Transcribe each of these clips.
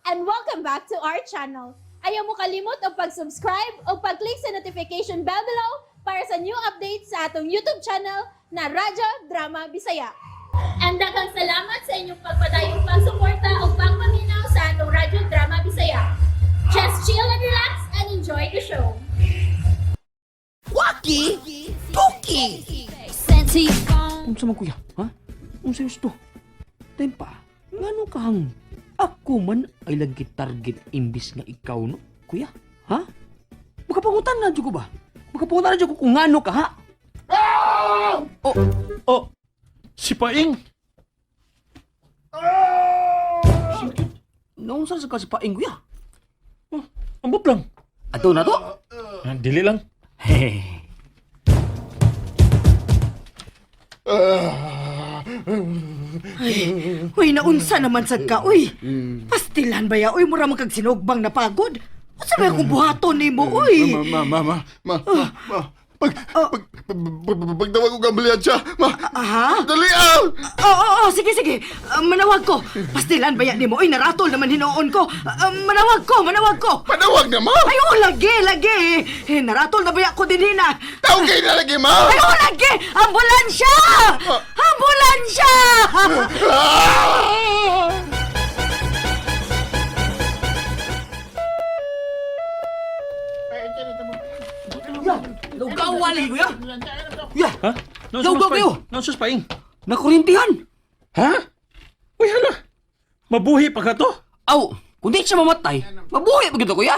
And welcome back to our channel. Ayaw mo kalimot og pag-subscribe o pag-click sa notification bell below para sa new updates sa atong YouTube channel na Radyo Drama Bisaya. And daghang salamat sa inyong pagpadayong pagsuporta o pagpaminaw sa atong Radyo Drama Bisaya. Just chill and relax and enjoy the show. Waki! Tuki! Sent to your phone. Unsa man, kuya? Ha? Unsa gusto? Tempa, ngano kang ako man ay lagi target imbis nga ikaw, no? Kuya, ha? Makapangutan na jud ko ba? Makapangutan na jud ko kung ngano ka, ha? Oh, oh, si Paing. Naunsa sa ka si Paing, kuya? Oh, ambot lang. Ato na to? Ah, dili lang. Hehehe. Uy, naunsa naman sad ka, uy. Pastilan ba ya, uy, mura man kag sinugbang napagod. Unsa ba akong buhaton nimo, uy? Ma, ma, ma, ma, ma, ma. Pag, pag, pag, pag, pagtawag ko ambulansya, ma. Aha? Dali ah! Oo, oo, oo, sige, sige. Ah, manawag ko. Pastilan ba ya nimo, uy, naratol naman hinuon ko. Ah, manawag ko, manawag ko. Panawag na, ma! Ay, oo, lagi, lagi. Eh, naratol na ba ya ko din na? Tawag kayo na lagi, ma! Ay, oo, lagi! Ambulansya! Ambulansya! Ah! Lugaw lagi, kuya. Kuya, Ha? Naunsa Lugaw man si kayo. Paing? Naunsa si Paing? Nakurintihan. Ha? Uy, hala. Mabuhi pa ka to? Aw, kung di siya mamatay, mabuhi pa gyud to, kuya.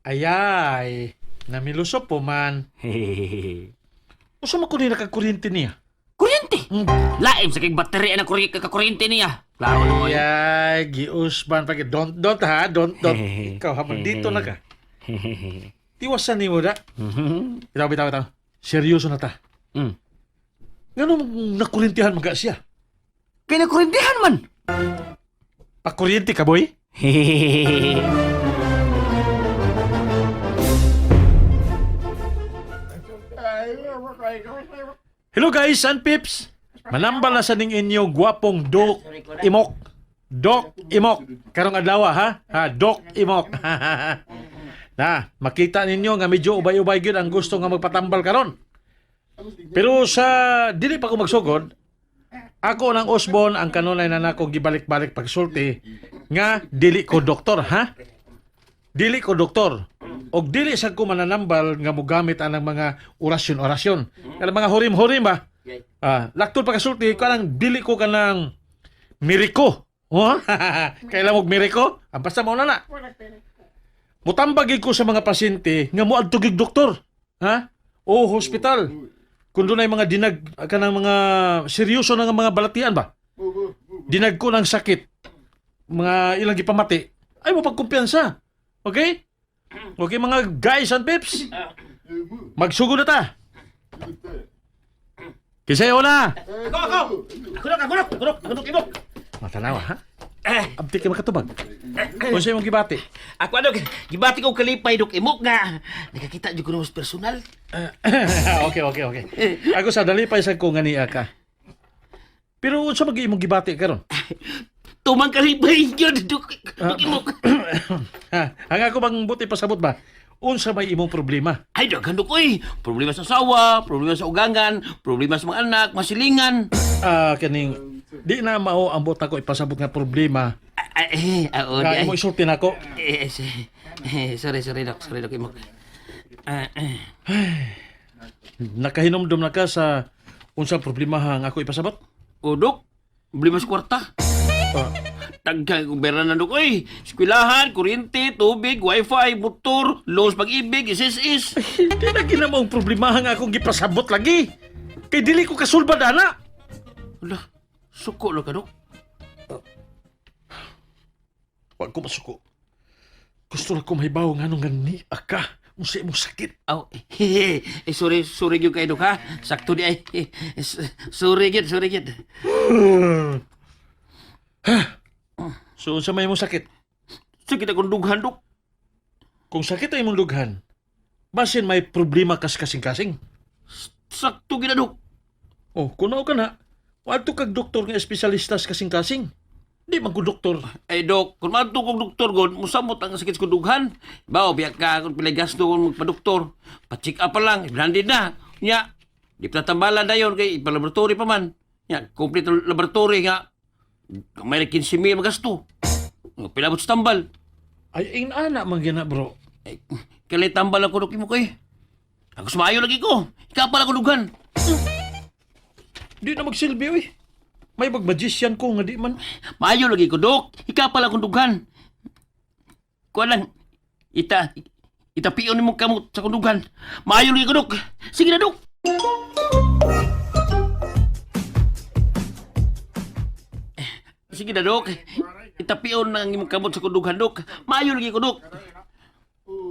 Ayay, namilusop po man. Hehehe. Usa man ko ni nakakuryente niya. Kuryente. Laim sa kay baterya na kuryente kakuryente niya. Klaro na mo. Ayay, giusban pa. Don't, ha? Don't. Ikaw, habang dito na ka. Tiwasan ni mo da. Bitaw, bitaw, bitaw. Seryoso na ta. Ngano nakuryentihan man ka siya? Kay nakuryentihan man. Pakuryente ka, boy? Hello guys, and pips. Manambal na sa ning inyo gwapong Doc Imok. Doc Imok. Karong adlaw ha? Ha, Doc Imok. Na, makita ninyo nga medyo ubay-ubay gyud ang gusto nga magpatambal karon. Pero sa dili pa ko magsugod, ako nang Osborn ang kanunay na nako gibalik-balik pagsulti nga dili ko doktor, ha? Dili ko doktor. Og dili sad ko mananambal nga mogamit anang mga orasyon-orasyon. Kanang mga hurim-hurim ba? Ah, laktod pagkasulti kanang dili ko kanang miriko. Oh? Kailan mo miriko? Ang basta mao na na. Mutambag gid ko sa mga pasyente nga moadto gig doktor. Ha? O hospital. Kung dunay mga dinag kanang mga seryoso na nga mga balatian ba? Dinag ko ng sakit. Mga ilang gipamati. Ay mo pagkumpiyansa. Okay? Okay mga guys and pips. Magsugod na ta. Kisay na. Ako, ako. Ako na, ako na, ako na, ako na, imok. Matanawa ha? Eh, Abdi kay makatubag. Unsa imong gibati? Ako ano, gibati ko kalipay dok imok nga. Nakakita jud ko ng personal. Okay. Ako sa dalipay sa ko nga niya ka. Pero unsa man gyud imong gibati karon? Tumang kalipay jud dok, dok imok. Ha, ang ako bang buti pasabot ba? Unsa may imong problema? Ay, daghan dok oy. Problema sa asawa, problema sa ugangan, problema sa mga anak, masilingan. Ah, kaning di na mao ang buot ako ipasabot nga problema. Ay, eh, ah, oh, Nga di, ay. imo isulti nako. Eh, eh, eh, sorry, sorry dok, sorry dok imok. Ah, eh. Nakahinomdom na ka sa unsa problema ang ako ipasabot? O dok, problema sa kwarta. Ah, Daghan kong pera na dok oy. Eskwelahan, kuryente, tubig, wifi, motor, loans pag-ibig, SSS. di na ginamo ang problema ang akong gipasabot lagi. Kay dili ko kasulbad ana. Wala, suko lang ka dok. Wag ko masuko. Gusto na ko mahibaw nga nung ni aka. Unsa imong sakit. Aw, eh, sorry, sorry gyud kay dok ha. Sakto di ay. Eh, sorry gyud, sorry gyud. So unsa may imong sakit? Sakit akong dughan dok. Kung sakit ang imong dughan, basin may problema kas kasing-kasing. Sakto gyud na dok. Oh, kuno ka na. Wadto kag doktor nga espesyalista sa kasing-kasing. Di man ko doktor. Ay, Dok, kung maadto kong doktor god, musamot ang sakit sa dughan. Bao, biyak ka kung pilay gasto kung magpa-doktor. Pa-check up pa lang, branded na. Nya, di pa tambalan dayon kay ipa-laboratory pa man. Nya, complete ang laboratory nga. May 15 mil magasto. Nga pilabot sa tambal. Ay, inana man gina, bro. Ay, kalay tambal ako dok mo kay. Ako sumayo lagi ko. Ikaw pala ko dughan. Di na magsilbi, oy. May magmagician ko nga di man. Maayo lagi ko, Dok. Ikaw pala kong dughan. Kuha lang. Itapion nimo kamot sa kong. Maayo lagi ko, Dok. Sige na, Dok. Sige na, Dok. Itapion na ang imong kamot sa kong dughan, Dok. Maayo lagi ko, Dok.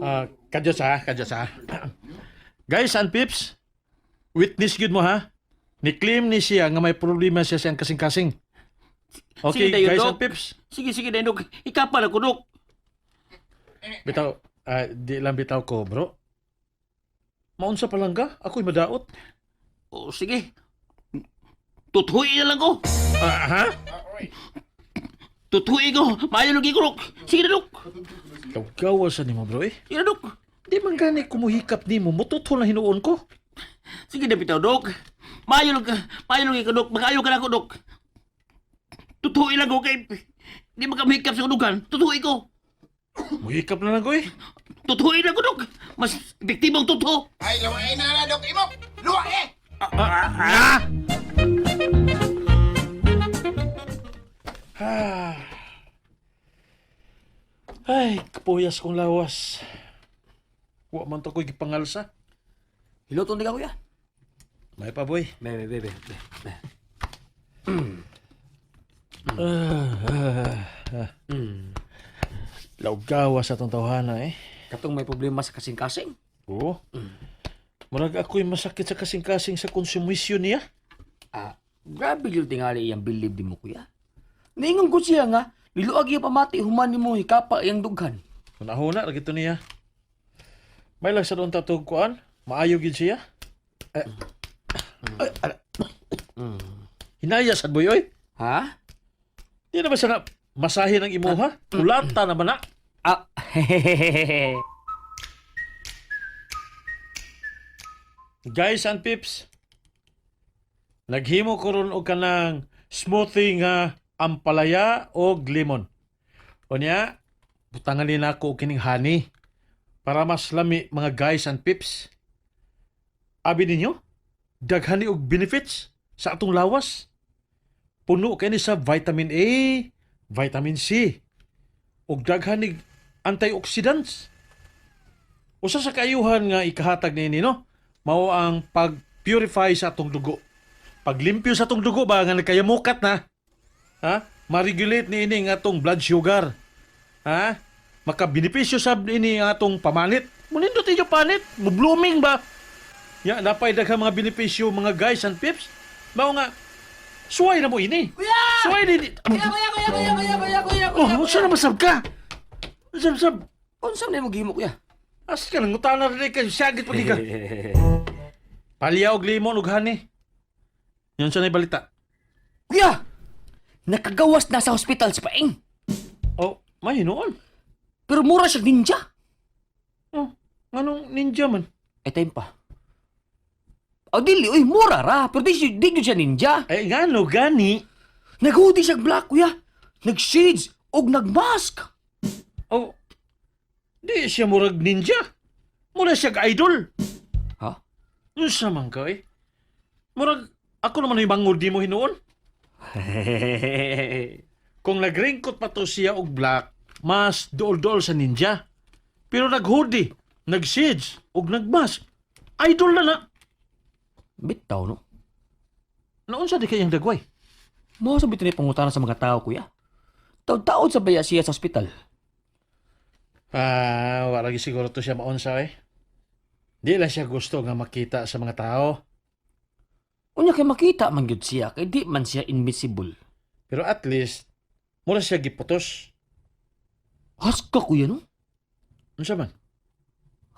Ah, kadyos ha, kadyos ha. Guys and peeps, witness gyud mo ha. Ni-claim ni siya nga may problema siya sa iyang kasing-kasing. Okay, Sige dayon, guys Dok. and peeps. Sige, sige na, Dok. Ikaw pala ko, Dok. Bitaw, di lang bitaw ko, bro. Maunsa pa lang ka? Ako'y madaot. O, sige. Tutuin na lang ko. Ah, ha? Tutuin ko. Maayo lagi ko, Dok. Sige na, Dok. Gawgawa sa nimo, bro eh. Sige na, Dok. Di man gani kumuhikap nimo, mututol na hinuon ko. Sige na bitaw, Dok. Maayo lang, maayo lang ka, Dok. Magayo ka na ako, Dok. Tutuin lang ko kay di makamhikap sa kudugan. Tutuin ko. Muhikap na lang ko eh. Tutuin lang ko, Dok. Mas epektibong totoo. Ay, luwain na na, Dok Imok! Luwain! Ah! Ay, kapuyas kong lawas. Wa man to ko'y gipangalsa. Hiluton di ka, kuya. May pa, boy. Be, be, be, be, be. Lawgawa sa atong tawhana eh. Katong may problema sa kasing-kasing. Oo. Murag ako'y masakit sa kasing-kasing sa konsumisyon niya. Ah, grabe yung tingali iyang bilib di mo, kuya. Niingon ko siya nga, niluag iya pamati human nimo hikapa iyang dughan. Hunahuna, lagi to niya. May lang sa doon tatog kuan. Maayo gid siya. Eh. Ay, ara. Hinaya sad boy oy. Ha? Di na ba siya na masahin ang imuha? Ulata na ba na? Ah, hehehehe. Guys and peeps, naghimo ko ron og kanang smoothie nga ampalaya og lemon. Unya, butangan ni nako og kining honey para mas lami mga guys and peeps. Abi ninyo, daghan ni og benefits sa atong lawas. Puno kay ni sa vitamin A, vitamin C, ug daghan ni antioxidants. Usa sa kaayuhan nga ikahatag niini no, mao ang pag-purify sa atong dugo. Paglimpyo sa atong dugo ba nga nagkayamukat na. Ha? Ma-regulate niini ang atong blood sugar. Ha? Makabenepisyo sab niini ang atong pamanit. Munindot inyo panit, mo-blooming ba? Ya, napay daghang mga benepisyo mga guys and pips. Mao nga suway na mo ini. Kuya! Suway ni. Kuya, kuya, kuya, kuya, kuya, kuya, kuya, Oh, unsa na masab ka? Unsa masab? Unsa man mo gihimo, kuya? As ka nang utana rin kay syagit pa ka. Palya og limon og honey. Yun sa balita. Kuya! Nakagawas na sa hospital si Paeng. Oh, may hinuon. Pero mura siya ninja. Oh, nganong ninja man? Eh, time pa. Oh, dili, uy, mura ra. Pero di gyud siya ninja. Ay, ngano gani? Nag-hoodie siya black, kuya. Nag-shades og nag-mask. Oh, di siya murag ninja. Mura siya idol. Ha? Unsa man ka eh? Murag, ako naman ay bangod di mo hinuon. Kung nagringkot pa to siya og black, mas dool-dool sa ninja. Pero nag-hoodie, nag-shades, og nag-mask. Idol na na. Bitaw, no? Naunsa di kayang dagway? Mao sa bitaw ni pangutana sa mga tao, kuya. Taod-taod sa baya siya sa ospital. Ah, wala lagi siguro to siya maunsa eh. Di lang siya gusto nga makita sa mga tao. Unya kay makita man gyud siya kay di man siya invisible. Pero at least, mura siya giputos. Has ka, kuya, no? Unsa man?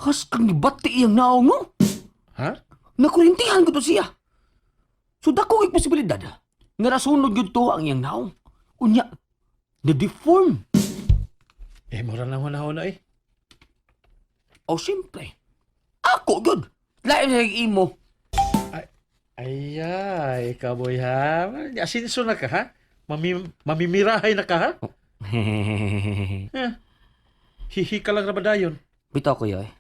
Has kang gibati iyang naong, no? Ha? Nakurintihan ko to siya. So dako kay posibilidad nga nasunod gyud to ang iyang naong. Unya, Na-deform. Eh, mura lang na eh. O siyempre. Ako gud. Lain sa imo. Ay, ay, ikaw boy ha. Asinso na ka ha? Mamimirahay na ka ha? Eh, hihi ka lang na ba dayon? Bitaw ko eh.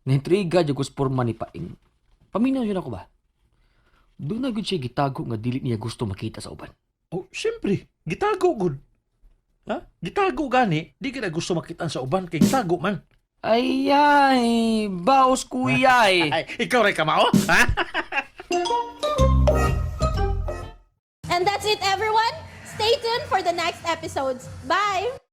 Naintriga jud ko sa porma ni Paing. Paminaw yun ako ba? Doon na gud siya gitago nga dili niya gusto makita sa uban. Oh, siyempre, gitago gud. Ha? Gitago gani, di ka na gusto makitaan sa uban kay gitago man. Ay ay, baos kuya eh. Ay, ikaw ray kamao, ha? And that's it, everyone. Stay tuned for the next episodes. Bye!